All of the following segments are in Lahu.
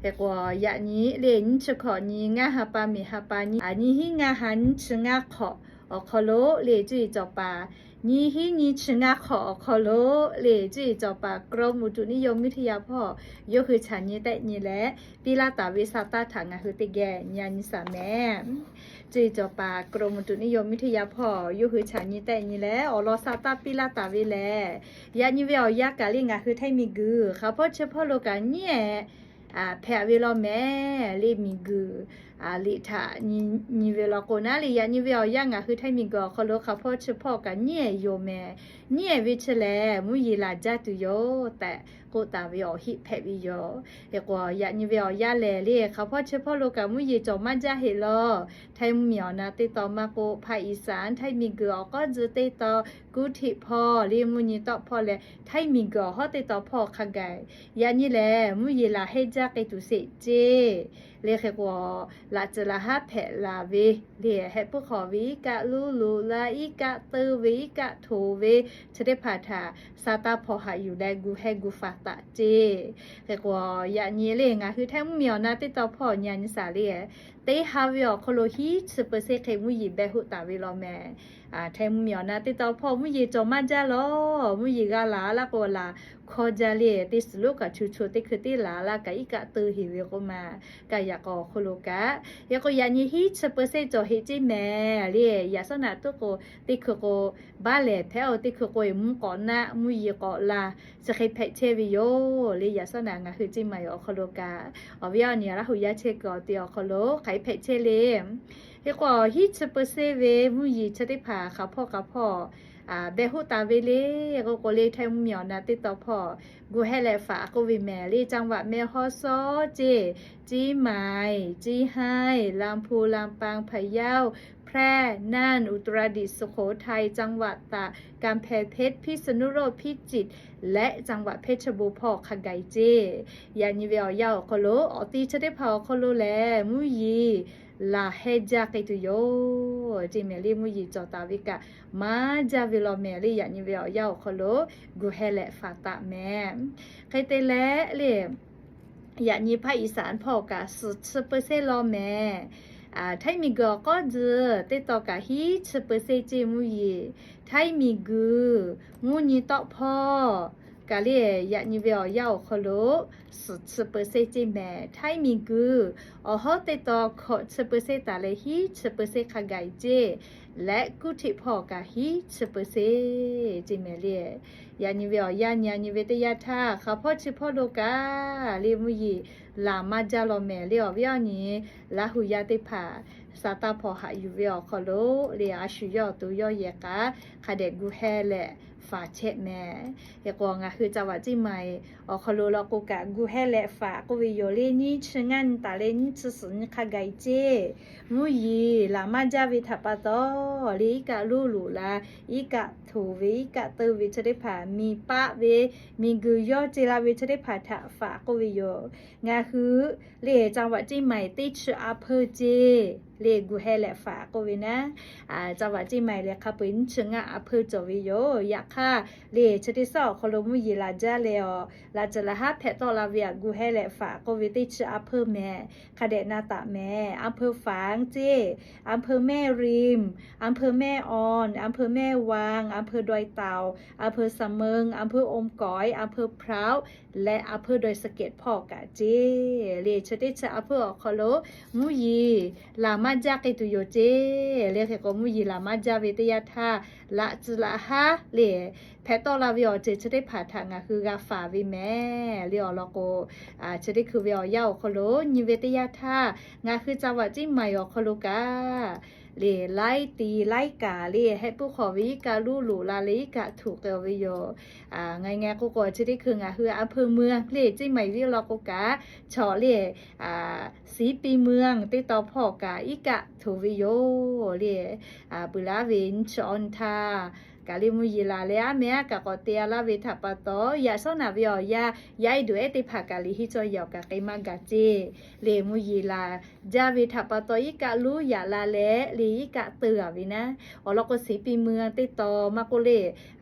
Hk'e k'o, yaꞈ nyi le nyiˇ chi hkawꞈ nyi ngaˇ ha pa miˬ ha pa nyi, nyiˇ hinˉ ngaˇ ha nyiˇ chi ngaˇ hk'awꞈ awˬ hk'aw lo le cuˇ yiˍ cawˬ paˍ, nyiˇ hinˉ nyiˇ chi ngaˇ hk'awꞈ awˬ hk'aw lo le cuˇ yiˍ cawˬ paˍ กรมอุตุนิยมวิทยา hpawˇ yawˇ hui chaꞈ nyi tehˆ nyi leh piˇ laˇ taˍ ve sa taˇ htaꞈ ngaˬ hui teˇ geh nyi a nyi shaˍ mehˍ. Cuˇ yiˍ cawˬ paˍ กรมอุตุนิยมวิทยา hpawˇ yawˇ hui chaꞈ nyi tehˆ nyi leh awˬ lawn sa taˇ piˇ laˇ taˍ ve lehˬ, yaꞈ nyi ve awˬ yanˇ kaꞈ le ngaˬ hui Htaiˇ miˬguiˬ hk'aˬ hpawˇ chi hpawˇ lo kaꞈ nyiˉ ehˍ hpehꞈ ve law mehˍ. Le miˬguiˬ liꞈ htaꞈ nyi ve law k'o naˉ le, yaꞈ nyi ve awˬ yanˇ ngaˬ hui Htaiˇ miˬguiˬ awˬ hk'aw lo hk'aˬ hpawˇ chi hpawˇ kaꞈ nyiˉ ehˍ yoˬ mehˍ. Nyiˉ ehˍ ve chi lehˬ, mvuhˇ yeˬ laˬ jaˇ tuˬ yoˬ tehꞈ k'oˆ taˍ ve awˬ heˆ hpehꞈ ve yoˬ. Hk'e k'o, yaꞈ nyi ve awˬ yanˇ lehˬ le hk'aˬ hpawˇ chi hpawˇ lo kaꞈ mvuhˇ yeˬ cawˬ maˇ jaˇ heˆ law. Htaiˇ mvuhˇmiˬ awˬ na teˇ taw maˇ k'oˆ, ภาคอีสาน Htaiˇ miˬguiˬ awˬ k'awˉ tcuh teˇ taw, กรุงเทพ hpawˇ le mvuhˇ nyi tawˆ hpawˇ leh Htaiˇ miˬguiˬ awˬ hawˉ teˇ taw hpawˇ hk'a gaˬ, yaꞈ nyi lehˬ mvuhˇ yeˬ laˬ hehnˇ jaˇ k'ai tuˬ sheˍ ceˇ. Le hk'e k'o, laꞈ tcuh laꞈ haˉ hpehꞈ laˬ ve le, heh puiˉ hk'awꞈ ve iˉ kaˆ luˉ loꞈ la, iˉ kaˆ teu ve, iˉ kaˆ htoꞈ ve, chi teˇ hpaˍ htaꞈ sa taˇ hpawnˬ haꞈ yuˬ leh gu hehˇ gu faˍ taˍ ceˇ. Hk'e k'o, yaꞈ nyi le ngaˬ hui Htaiˇ mvuhˇmiˬ awˬ na teˇ taw hpawˇ nyi a nyi shaˍ le, teˇ ha ve awˬ hk'aw lo hiˉ chi เปอร์เซ็นต์ hk'e mvuhˇ yeˬ beh hoˆ taˍ ve law mehˍ. Htaiˇ mvuhˇmiˬ awˬ na teˇ taw hpawˇ mvuhˇ yeˬ cawˬ maˇ jaˇ law. Mvuhˇ yeˬ g'a laˬ laˇ k'o laˬ hkawˇ jaˇ le, teˇ suhˍ lonˉ kaꞈ chu cho teˇ hkui teˇ laˬ laˇ kaꞈ iˉ kaˆ teu heˍ ve k'oˆ ma. Kaꞈ yaꞈ k'aw awˬ hk'aw lo kaꞈ, yaꞈ k'o yaꞈ nyi hiˉ chi เปอร์เซ็นต์ cawˬ heˆ ceˇ mehˍ le. Yaꞈ shawˉ naꞈ tuˉ k'o, teˇ hkui k'o baˆ lehˬ hpehꞈ-oˬ, teˇ hkui k'o mvuhˇ k'awꞈ naˆ mvuhˇ yeˬ k'awꞈ la, chi hk'e hpehꞈ chehˇ ve yoˬ le. Yaꞈ shawˉ naꞈ ngaˬ hui ceˇ ma yoˬ awˬ hk'aw lo kaꞈ, awˬ viˉ awˬ nyi Laˇ huˍ yaˇ chehˇ kuiˬ awˬ te awˬ hk'aw lo hk'aˬ hk'e hpehꞈ chehˇ le. Hk'e k'o, hiˉ chi เปอร์เซ็นต์ ve mvuhˇ yeˬ chi teˇ hpaˍ hk'aˬ hpawˇ hk'aˬ hpawˇ beh hoˆ taˍ ve le k'oˆ k'o le, Htaiˇ mvuhˇmiˬ awˬ na teˇ taw hpawˇ gu hehˇ leh faˍ k'oˆ ve mehˍ le. จังหวัดแม่ฮ่องสอน ceˇ, เชียงใหม่ เชียงราย ลำพูน ลำปาง พะเยา แพร่ น่าน อุตรดิตถ์ สุโขทัย จังหวัดตาก กำแพงเพชร พิษณุโลก พิจิตร และจังหวัดเพชรบูรณ์ hpawˇ hk'a gaˬ ceˇ. Yaꞈ nyi ve awˬ yanˇ awˬ hk'aw lo awˬ ti chi teˇ hpaˍ awˬ hk'aw lo lehˬ mvuhˇ yeˬ laˬ hehnˇ jaˇ k'ai tuˬ yoˬ ceˇ mehˍ le. Mvuhˇ yeˬ cawˬ taˍ ve kaꞈ maˇ jaˇ ve law mehˍ le. Yaꞈ nyi ve awˬ yanˇ awˬ hk'aw lo gu hehˇ leh faˍ taˍ mehˍ. Hk'e te leh le, yaꞈ nyi ภาคอีสาน hpawˇ kaꞈ suhˍ chi เปอร์เซ็นต์ law mehˍ. Htaiˇ miˬguiˬ awˬ k'awˉ tcuh teˇ taw kaꞈ hiˉ chi เปอร์เซ็นต์ ceˇ mvuhˇ yeˬ. Htaiˇ miˬguiˬ mvuhˇ nyi tawˆ hpawˇ kaꞈ le, yaꞈ nyi ve awˬ yanˇ awˬ hk'aw lo suhˍ chi เปอร์เซ็นต์ ceˇ mehˍ. Htaiˇ miˬguiˬ awˬ hawˉ teˇ taw hkawꞈ chi เปอร์เซ็นต์ taˍ leh hiˉ chi เปอร์เซ็นต์ hk'a gaˬ ceˇ. Leh กรุงเทพ hpawˇ kaꞈ hiˉ chi เปอร์เซ็นต์ ceˇ mehˍ le. Yaꞈ nyi ve awˬ yanˇ nyi a nyi ve teˇ yanˇ htaˇ, hk'aˬ hpawˇ chi hpawˇ lo kaꞈ le mvuhˇ yeˬ laˬ maˇ jaˇ law mehˍ le. Awˬ viˉ awˬ nyi Laˇ huˍ yaˇ teˇ hpaˍ sa taˇ hpawnˬ haꞈ yuˬ ve awˬ hk'aw lo le, a shu yawˇ awˬ to yawˇ yehˬ k'a hk'a dehꞈ gu hehˇ leh faˍ chehˇ mehˍ. Hk'e k'o, ngaˬ hui จังหวัดเชียงใหม่ awˬ hk'aw lo law k'o kaꞈ gu hehˇ leh faˍ k'oˆ ve yoˬ le. Nyiˇ chi ngaˇ nyi taˍ leh nyiˇ chi suhˍ nyi hk'a gaˬ ceˇ. Mvuhˇ yeˬ laˬ maˇ jaˇ ve htaꞈ pa taw le, iˉ kaˆ luˉ loꞈ la, iˉ kaˆ htoꞈ ve, iˉ kaˆ teu ve chi teˇ hpaˍ, miˬ paˆ ve, miˬguiˬ yawˇ ce la ve chi teˇ hpaˍ htaꞈ faˍ k'oˆ ve yoˬ. Ngaˬ hui le จังหวัดเชียงใหม่ teˇ chi a hpeuˇ ceˇ le gu hehˇ leh faˍ k'oˆ ve naˉ, จังหวัดเชียงใหม่ lehˬ hk'a peu-eˬ nyiˇ chi ngaˇ a hpeuˇ cawˬ ve yoˬ. Yaꞈ hk'aˇ le chi teˇ suhˉ awˬ hk'aw lo mvuhˇ yeˬ laˬ jaˇ leh awˬ laꞈ ceuˬ laꞈ haˉ hpehꞈ tawˆ la ve htaꞈ gu hehˇ leh faˍ k'oˆ ve teˇ chi a hpeuˇ mehˍ. Hk'a dehꞈ na taˍ mehˍ. อำเภอฝาง ceˇ, อำเภอแม่ริม อำเภอแม่ออน อำเภอแม่วาง อำเภอดอยเต่า อำเภอสำเมิง อำเภออมก๋อย อำเภอพร้าว leh อำเภอดอยสะเก็ด hpawˇ kaꞈ ceˇ le. Chi teˇ chi a hpeuˇ awˬ hk'aw lo mvuhˇ yeˬ laˬ maˇ jaˇ k'ai tuˬ yoˬ ceˇ le. Hk'e k'o, mvuhˇ yeˬ laˬ maˇ jaˇ ve teˇ yanˇ htaˇ, laꞈ ceuˬ laꞈ haˉ le hpehꞈ tawˆ la ve awˬ ceuˬ chi teˇ hpaˍ htaꞈ ngaˬ hui g'a faˍ ve mehˍ le. Awˬ lawn k'o, chi teˇ hkui ve awˬ yanˇ awˬ hk'aw lo nyi ve teˇ yanˇ htaˇ, ngaˬ hui จังหวัดเชียงใหม่ awˬ hk'aw lo kaꞈ le laiˉ ti laiˉ kaꞈ le heh puiˉ hk'awꞈ ve iˉ kaˆ luˉ loꞈ la leh iˉ kaˆ htoꞈ k'ai ve yoˬ. Ngaˬ ngaˬ k'oˆ k'o, chi teˇ hkui ngaˬ hui อำเภอเมือง le ceˇ maˍ iˉ viˉ law k'o kaꞈ, chaw le ศรีปีเมือง teˇ taw hpawˇ kaꞈ iˉ kaˆ htoꞈ ve yoˬ le. Peuˬ laˇ ve nyiˇ chi awˬ nyi htaˇ Kaꞈ le mvuhˇ yeˬ laˬ leh aˉ meh aˉ kaꞈ k'awꞈ te a laˇ ve htaꞈ pa taw, yaꞈ shawˉ naꞈ ve awˬ yanˇ yaˇ ehˉ duˬ ehˉ teˇ hpaˍ kaꞈ liꞈ henˇ cawˇ yehˬ awˬ kaꞈ k'ai maˇ gaˬ ceˇ. Le mvuhˇ yeˬ laˬ jaˇ ve htaꞈ pa taw iˉ kaˆ luˉ yaꞈ la leh le iˉ kaˆ teu a ve naˉ. Awˬ lawn k'o, ศรีปีเมือง teˇ taw maˇ k'oˆ le,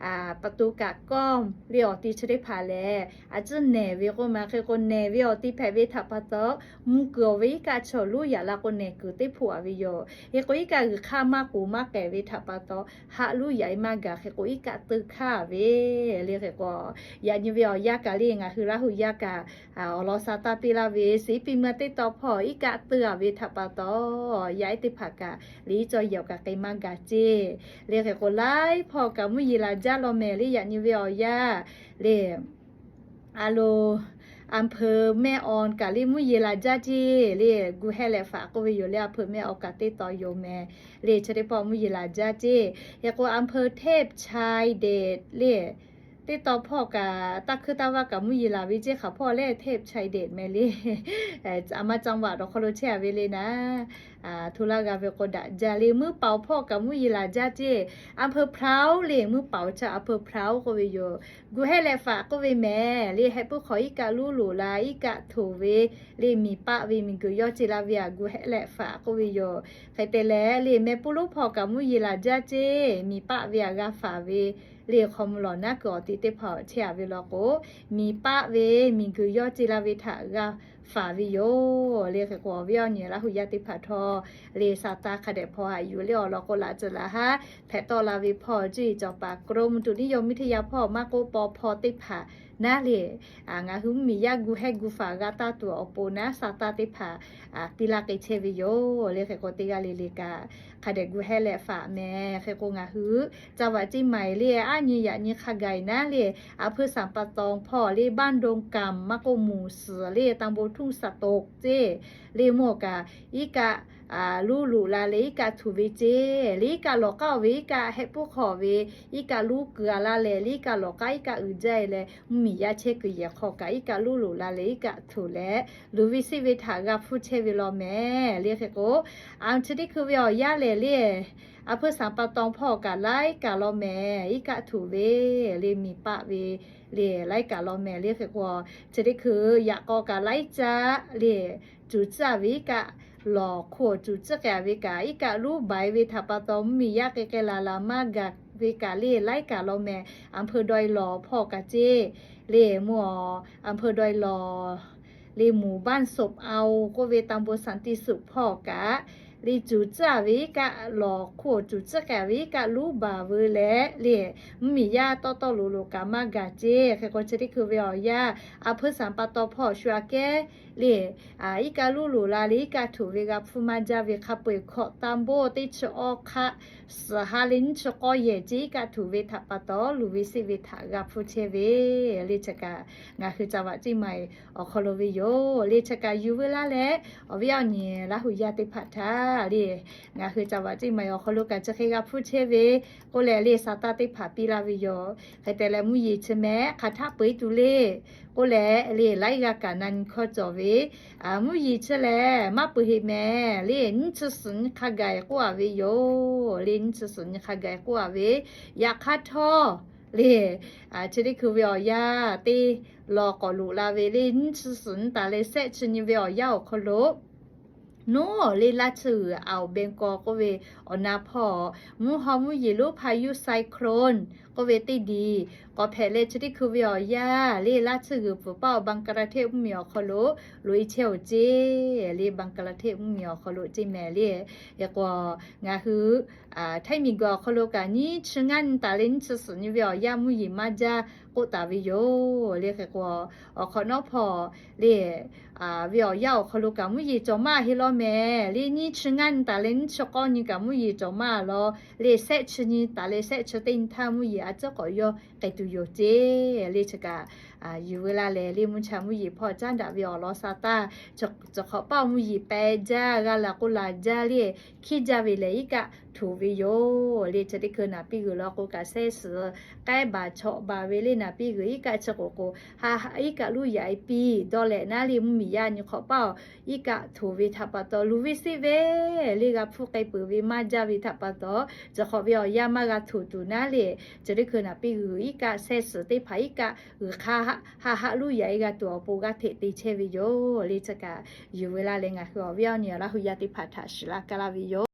ประตู kaꞈ kawˇ le awˬ ti chi teˇ hpaˍ lehˬ, a ciˉ nehˬ ve k'oˆ ma hk'e k'o, nehˬ ve awˬ ti hpehꞈ ve htaꞈ pa taw, mvuh kuiˬ awˬ ve iˉ kaˆ chaw luˉ yaꞈ la k'o nehˬ kuiˬ teˇ hpoˆ a ve yoˬ. Hk'e k'o iˉ kaˆ g'uiˬ hk'aˇ maˇ k'oˍ maˇ k'ehˬ ve htaꞈ pa taw, haˆ luˉ yaꞈ e maˇ gaˬ hk'e k'o iˉ kaˆ teu hk'aˇ ve le. Hk'e k'o, yaꞈ nyi ve awˬ yanˇ kaꞈ le ngaˬ hui Laˇ huˍ yaˇ kaꞈ awˬ lawn sa taˇ piˇ laˇ ve, ศรีปีเมือง teˇ taw hpawˇ iˉ kaˆ teu a ve htaꞈ pa taw, yaˇ ehˉ teˇ hpaˍ kaꞈ liꞈ henˇ cawˇ yehˬ awˬ kaꞈ k'ai maˇ gaˬ ceˇ. Le hk'e k'o laiˉ hpawˇ kaꞈ mvuhˇ yeˬ laˬ jaˇ law mehˍ le. Yaꞈ nyi ve awˬ yanˇ le, a lo, อำเภอแม่ออน kaꞈ le mvuhˇ yeˬ laˬ jaˇ ceˇ le. Gu hehˆ leh faꞈ k'oˆ ve yoˬ le, อำเภอแม่ออน kaꞈ teˇ taw yoˬ mehˍ le. Chi teˇ pawˆ mvuhˇ yeˬ laˬ jaˇ ceˇ. Hk'e k'o อำเภอเทพชายเดช le teˇ taw hpawˇ kaꞈ taˇ hkuiˇ taˇ vaˇ kaꞈ mvuhˇ yeˬ laˬ ve ceˇ. Hk'aˬ hpawˇ le เทพชายเดช mehˍ le, a maˇ จังหวัด awˬ hk'aw lo chehˇ a ve le naˉ. Hto laˇ g'a ve k'o daꞈ jaˇ le. Mvuhˇ paoˍ hpawˇ kaꞈ mvuhˇ yeˬ laˬ jaˇ ceˇ. อำเภอพร้าว le mvuhˇ paoˍ chi อำเภอพร้าว k'oˆ ve yoˬ. Gu hehˆ leh faꞈ k'oˆ ve mehˍ le. Heh puiˉ hk'awꞈ iˉ kaˆ luˉ loꞈ la iˉ kaˆ htoꞈ ve le miˬ paˆ ve miˬ guiˬ yawˇ ce la ve aꞈ gu hehˆ leh faꞈ k'oˆ ve yoˬ. Hk'e te leh le mehˍ puiˉ lonˉ hpawˇ kaꞈ mvuhˇ yeˬ laˬ jaˇ ceˇ. Miˬ paˆ ve aꞈ g'a faˍ ve le hk'aw mvuh lawˬ naˉ kuiˬ awˬ ti teˇ hpaˍ chehˇ a ve law k'o, miˬ paˆ ve miˬ guiˬ yawˇ ce la ve htaꞈ g'a faˍ ve yoˬ le. Hk'e k'o awˬ viˉ awˬ nyi Laˇ huˍ yaˇ teˇ hpaˍ htawˇ le sa taˇ hk'a dehꞈ hpaw haꞈ yuˬ le. Awˬ lawn k'o laꞈ ceuˬ laꞈ haˉ hpehꞈ tawˆ la ve hpawˇ cuˇ yiˍ cawˬ paˍ กรมอุตุนิยมวิทยา hpawˇ maˇ k'oˆ paw hpawˇ teˇ hpaˍ naˉ le, ngaˬ hui mvuhˇ miˬ yaˇ gu hehˆ gu faˍ g'a taˇ tuˬ awˬ pon naˉ sa taˇ teˇ hpaˍ piˇ laˇ k'ai chehˇ ve yoˬ le. Hk'e k'o teˇ g'aˇ le le kaꞈ hk'a dehꞈ gu hehˆ leh faꞈ mehˍ. Hk'e k'o ngaˬ hui จังหวัดเชียงใหม่ le aˉ nyi yaꞈ nyi hk'a gaˬ naˉ le, อำเภอสันป่าตอง hpawˇ le บ้านดงกำ maˇ k'oˆ หมู่สี่ le ตำบลทุ่งสะตก ceˇ le mvuhˇ kaꞈ iˉ kaˆ luˉ loꞈ la leh iˉ kaˆ htoꞈ ve ceˇ. Le iˉ kaˆ lawˬ k'aˉ ve iˉ kaˆ heh puiˉ hk'awꞈ ve iˉ kaˆ luˉ kuiˬ a laˇ leh le iˉ kaˆ lawˬ k'aˉ iˉ kaˆ uiˍ jaˇ e leh mvuhˇ miˬ yaˇ chehˇ kuiˬ yehˬ hk'aw kaꞈ iˉ kaˆ luˉ loꞈ la leh iˉ kaˆ htoꞈ leh luˬ ve siˆ ve htaꞈ g'a hpfuhˇ chehˇ ve law mehˍ le. Hk'e k'o, a chi teˇ hkui ve awˬ yanˇ lehˬ le, อำเภอสันป่าตอง hpawˇ kaꞈ laiˉ kaꞈ law mehˍ. Iˉ kaˆ htoꞈ ve le miˬ paˆ ve le laiˉ kaꞈ law mehˍ le. Hk'e k'o, chi teˇ hkui yaꞈ k'aw kaꞈ laiˉ caˆ le cuˬ tcuhˉ ve iˉ kaˆ lawˬ hk'oˆ cuˬ tcuhˉ k'ai ve kaꞈ iˉ kaˆ luˉ baiˍ ve htaꞈ pa taw mvuhˇ miˬ yaˇ k'ai k'ai laˬ laˬ maˇ gaˬ ve kaꞈ le laiˉ kaꞈ law mehˍ. อำเภอดอยหล่อ hpawˇ kaꞈ ceˇ le mvuhˇ อำเภอดอยหล่อ le หมู่บ้านศพเอา k'oˆ ve ตำบลสันติสุข hpawˇ kaꞈ le cuˬ tcuhˉ ve iˉ kaˆ lawˬ hk'oˆ cuˬ tcuhˉ k'ai ve iˉ kaˆ luˉ baˬ veu leh le mvuhˇ miˬ yaˇ tawˆ tawˆ loꞈ loꞈ kaꞈ maˇ gaˬ ceˇ. Hk'e k'o chi teˇ hkui ve awˬ yanˇ อำเภอสันป่าตอง hpawˇ shu aꞈ kehˉ le iˉ kaˆ luˉ loꞈ la leh iˉ kaˆ htoꞈ ve g'a hpfuhˇ maˇ jaˇ ve hk'a peu eˬ hkawꞈ ตำบล teˇ chi awˇ hk'aˆ suhˍ ha leh nyiˇ chi k'awˇ yehˬ ceˇ iˉ kaˆ htoꞈ ve htaꞈ pa taw luˬ ve siˆ ve htaꞈ g'a hpfuhˇ chehˇ ve le. Chi kaꞈ ngaˬ hui จังหวัดเชียงใหม่ awˬ hk'aw lo ve yoˬ le. Chi kaꞈ yuˬ veu laˇ leh awˬ viˉ awˬ nyi Laˇ huˍ yaˇ teˇ hpaˍ htaꞈ le ngaˬ hui จังหวัดเชียงใหม่ awˬ hk'aw lo kaꞈ chi hk'e g'a hpfuhˇ chehˇ ve k'oˆ leh le sa taˇ teˇ hpaˍ piˇ laˇ ve yoˬ. Hk'e te leh mvuhˇ yeˬ chi mehˍ hk'aˬ htaˆ peu eˬ tuˬ le k'oˆ leh le laiˉ g'aˇ kaꞈ na nyi hkawˇ cawˬ ve, mvuhˇ yeˬ chi lehˬ maˇ peu eˬ heˆ mehˍ le nyiˇ chi suhˍ nyi hk'a gaˬ k'oˆ a ve yoˬ. Le nyiˇ chi suhˍ nyi hk'a gaˬ k'oˆ a ve, yaꞈ hk'aˇ htawˇ le chi teˇ hkui ve awˬ yanˇ teˇ lawˬ k'awꞈ loꞈ la ve le nyiˇ chi suhˍ nyi taˍ leh sehˆ chi nyi ve awˬ yanˇ awˬ hk'aw lo nuˉ le Laˇ chi g'uiˬ อ่าวเบงกอล k'oˆ ve awˬ na hpawˇ mvuhˇ haw mvuhˇ yeˬ lonˉ พายุ ไซโคลน k'oˆ ve teˇ diˬ k'awꞈ hpehꞈ leh chi teˇ hkui ve awˬ yanˇ le Laˇ chi g'uiˬ pfuhˍ paˇ awˬ บังคลาเทศ mvuhˇ miˬ awˬ hk'aw lo loꞈ e chehˇ oˬ ceˇ. Le บังคลาเทศ mvuhˇ miˬ awˬ hk'aw lo ceˇ mehˍ le. Hk'e k'o ngaˬ hui Htaiˇ miˬ guiˬ awˬ hk'aw lo kaꞈ nyiˇ chi ngaˇ nyi taˍ leh nyiˇ chi suhˍ nyi ve awˬ yanˇ mvuhˇ yeˬ maˇ jaˇ k'oˆ taˍ ve yoˬ. Le hk'e k'o awˬ hk'awꞈ nawˉ hpawˇ le ve awˬ yanˇ awˬ hk'aw lo kaꞈ mvuhˇ yeˬ cawˬ maˇ heˆ law mehˍ. Le nyiˇ chi ngaˇ nyi taˍ leh nyiˇ chi k'awˇ nyi kaꞈ mvuhˇ yeˬ cawˬ maˇ law. Le sehˆ chi nyi taˍ leh sehˆ chi teˇ nyi htaˇ mvuhˇ yeˬ a ciˉ k'awꞈ yawˇ k'ai tuˬ yoˬ ceˇ. Le chi kaꞈ Yuˬ veu laˇ lehˬ, le mvuhˇ cha mvuhˇ yeˬ hpawˇ caˉ daꞈ ve awˬ lawn sa taˇ, cawˬ hk'awꞈ paˇ mvuhˇ yeˬ pehˇ jaˇ, g'a laˬ k'o laˬ jaˇ le, hkiˇ jaˇ ve lehˬ iˉ kaˆ htoꞈ ve yoˬ le. Chi teˇ hkui naˍ piˇ g'uiˬ law k'o kaꞈ sehˇ suhˍ k'ehˉ baˬ chawꞈ baˬ ve le naˍ piˇ g'uiˬ iˉ kaˆ chi k'oˍ k'o, ha ha iˉ kaˆ luˇ yaꞈ e piˇ dawˇ leh naˉ le mvuhˇ miˬ yaˇ nyi hk'awꞈ paˇ awˬ iˉ kaˆ htoꞈ ve htaꞈ pa taw, luˬ ve seˆ ve le g'a hpfuhˇ k'ai peuˬ ve maˇ jaˇ ve htaꞈ pa taw, cawˬ hk'awꞈ ve awˬ yanˇ maˇ g'a htoꞈ tuˬ naˉ le, chi teˇ hkui naˍ piˇ g'uiˬ iˉ kaˆ sehˇ suhˍ teˇ hpaˍ iˉ kaˆ g'uiˬ hk'a ha ha luˇ yaꞈ e g'a tuˬ awˬ pon g'aˇ hteꞈ te chehˇ ve yoˬ le. Chi kaꞈ yuˬ veu laˇ leh ngaˬ hui awˬ viˉ awˬ nyi awˬ Laˇ hu yaˇ teˇ hpaˍ htaꞈ shiˍ laˇ kaˇ laˇ ve yoˬ.